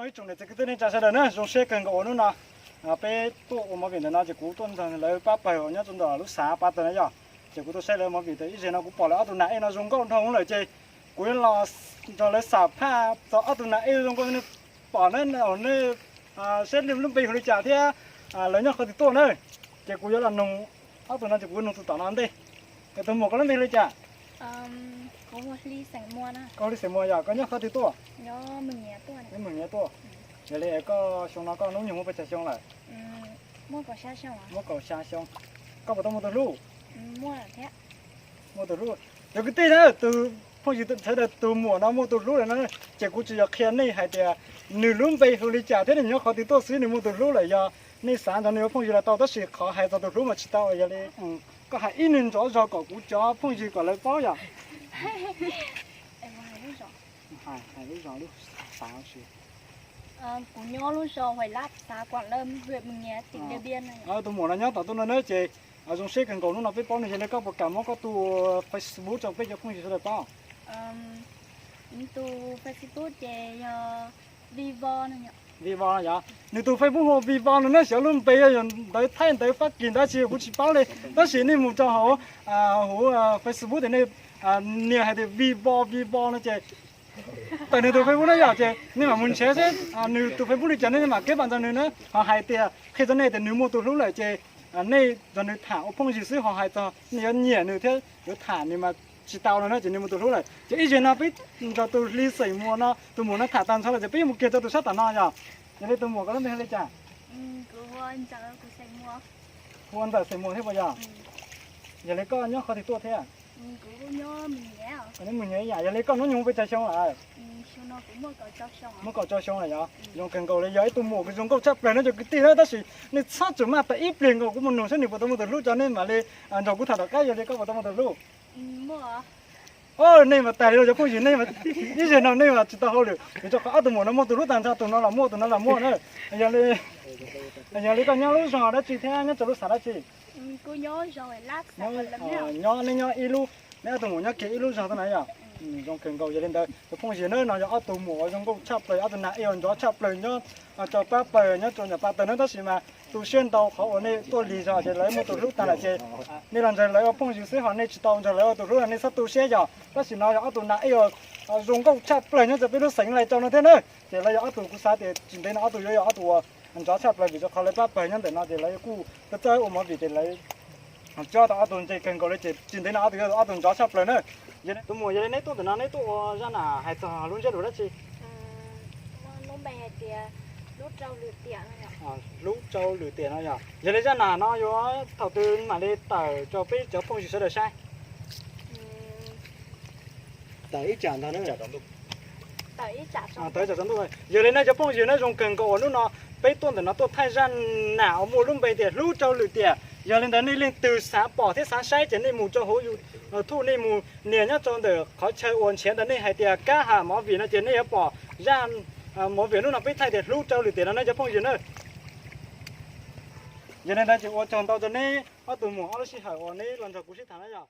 Tsoom niam txiv kwv tij neej tsa sawv daws na, zoo siab kawg nkaus uas hnub no peb tuaj ua movie ntawm no ces kuv tuaj nrog lawv pab pawg uas nyob rau ntawm lub xav pab tawg no yog. Ces kuv tuaj saib lawv movie tas ib zaug no kuv pom lawv ob tug nas ej no zoo nkauj dhau lawm ces kuv yuav los nrog lawv xam phaj txog ob tug nas ej zoo nkauj no pom na, nej saib lub npe hu li cas thiab lawv nyob qhov twg tuaj na. Ces kuv yuav los nug ob tug no ces kuv nug tus tom no ntej. Es tus muam koj lub npe hu li cas? Koj hu li xeem Muas yog koj nyob qhov twg tuaj? Nyob Mws Nyiav tuaj. Yog li koj xyoo no koj hnub nyoog muaj pes tsawg xyoo lawm? Muaj kaum xya xyoo. Koj puas tau muaj tus hlub? Muaj tus hlub. Cov kwv tij na, tus phooj ywg sawv daws tus muam no muaj tus hlub lawm no, ces kuv tsis yog qhia nej hais tias nws lub npe hu li cas thiab nws nyob qhov twg tuaj xwb nws muaj tus hlub lawm. Yog nej xav nrog nws ua phooj ywg los tau tab sis qhov hais txog tus hlub mas tsis tau. Yog li koj hais ib nyuag ntxov zog kom kuv cov phooj ywg kom lawv paub yom. Tus muam no nyob tom tuaj no na ces zoo siab kawg nkaus hnub no peb paub nws. Yog li koj puas kam muab koj tus Facebook rau peb cov phooj ywg sawv daws paub? Tus Facebook ces yog Vivo no yog. Vivo no yog nws tus Facebook hu Vivo no na, xyov lub npe yog ntawv Thaib ntawv Fab Kis ntawv tsi kuv tsis paub li. Tab sis nej mus rau hauv huv Facebook tias nej nias hais tias Vivo Vivo no ces tawm nws tus Facebook na yom, ces nej mam mus nrhiav seb nws tus Facebook li cas nej mam keb npam nrog nws na. Ho hais tias qhia rau nej tias nws muaj tus hlub lawm ces nej nrog nws tham ua phooj ywg xwb, ho hais txog nej yuav nyiam nws thiab yuav tham nws mas tsis tau no na, ces nws muaj tus hlub lawm. Ces ib zaug no peb nrog tus hli xeem Muas no, tus muam no tham tag nrho lawm ces peb yuav mus kiag rau tus sab tom no yom. Yog li tus muam koj lub npe hu li cas? Hu ua Ntxawm xeem Muas thiab puas yog? Yog li koj nyob qhov twg tuaj thiab? Nyob Mws Nyiav. Yog li koj hnub nyoog muaj pes tsawg xyoo lawm? Muaj kaum rau xyoo lawm yog. Zoo kawg nkaus li, yog ib tug muam zoo nkauj tshaj plaws no cov kwv tij na, tab sis nej txhob txwm maj, tas ib pliag nkaus kuv mus nug saib nws puas tau muaj tus hlub rau nej mam li nrog kuv tham tom qab. Yog li koj puas tau muaj tus hlub? Nej mas tas li los cov phooj ywg, nej ib zaug no nej mas tsis tau hauj lwm vim rau qhov ob tug muam no muaj tus hlub tag nrho, tus no los muaj tus no los muaj na. Yog li koj nyob lub zos dab tsi thiab nyob rau lub xav dab tsi? Nyob, neb nyob ib lub, neb ob tug muam nyob kiag ib lub zos tuaj na yom. Zoo kawg nkaus. Yog li ntawd cov phooj ywg na, no yog ob tug muam uas zoo nkauj tshaj plaws, ob tug nas ej uas nrov tshaj plaws nyob rau pab pawg nyob rau nram pas tawg na, tab sis mas tu siab ntau qhov uas nej tuaj lig zog ces lawv muaj tus hlub tag lawm ces nej los nrog lawv ua phooj ywg xwb, ho nej tsis tau nrog lawv ua tus hlub los nej txhob tu siab yom. Tab sis no yog ob tug nas ej uas zoo nkauj tshaj plaws nyob rau peb lub xeev Lai Châu no thiab na. Ces lawv yog ob tug kuv xav tias tsis ntev no ob tug yuav yog ob tug uas nrov tshaj plaws vim rau qhov lawv pab pawg nyob ntawm no ces lawv kuj txawj txawj ua movie ces lawv cob tau ob tug ntse kawg nkaus li ces tsis ntev no ob tug yuav ob tug nrov tshaj plaws na. Tus muam, yog li neb tuaj ntawm no neb tuaj ua zaj nam hais txog lub ntsiab lus dab tsi? Hlub rau lwm tiam no yog. Yog li zaj nam no yuav thaum twg mam li tawm rau peb cov phooj ywg sawv daws saib? Tawm ib tsam ntag na. Tawm ib tsam tsaus ntuj. Yog li no cov phooj ywg na, zoo kawg nkaus uas hnub no peb tuaj ntawm no tuaj thaij zaj nam uas muaj lub npe tias Hlub rau lwm tiam. Yog li ntawd nej leej twg xav pom thiab xav saib ces nej mus rau hauv YouTube, nej mus nias nyob rau ntawm qhov chaw uas nrhiav ntawd, nej hais tias Kab Ham Movie no ces nej yuav pom zaj movie hnub no peb thaij tias Hlub rau lwm tiam no na cov phooj ywg na. Yog li ntawd ces ua tsaug ntau rau neb ob tug muam ob lub sij hawm uas neb los nrog kuv sib tham na yom.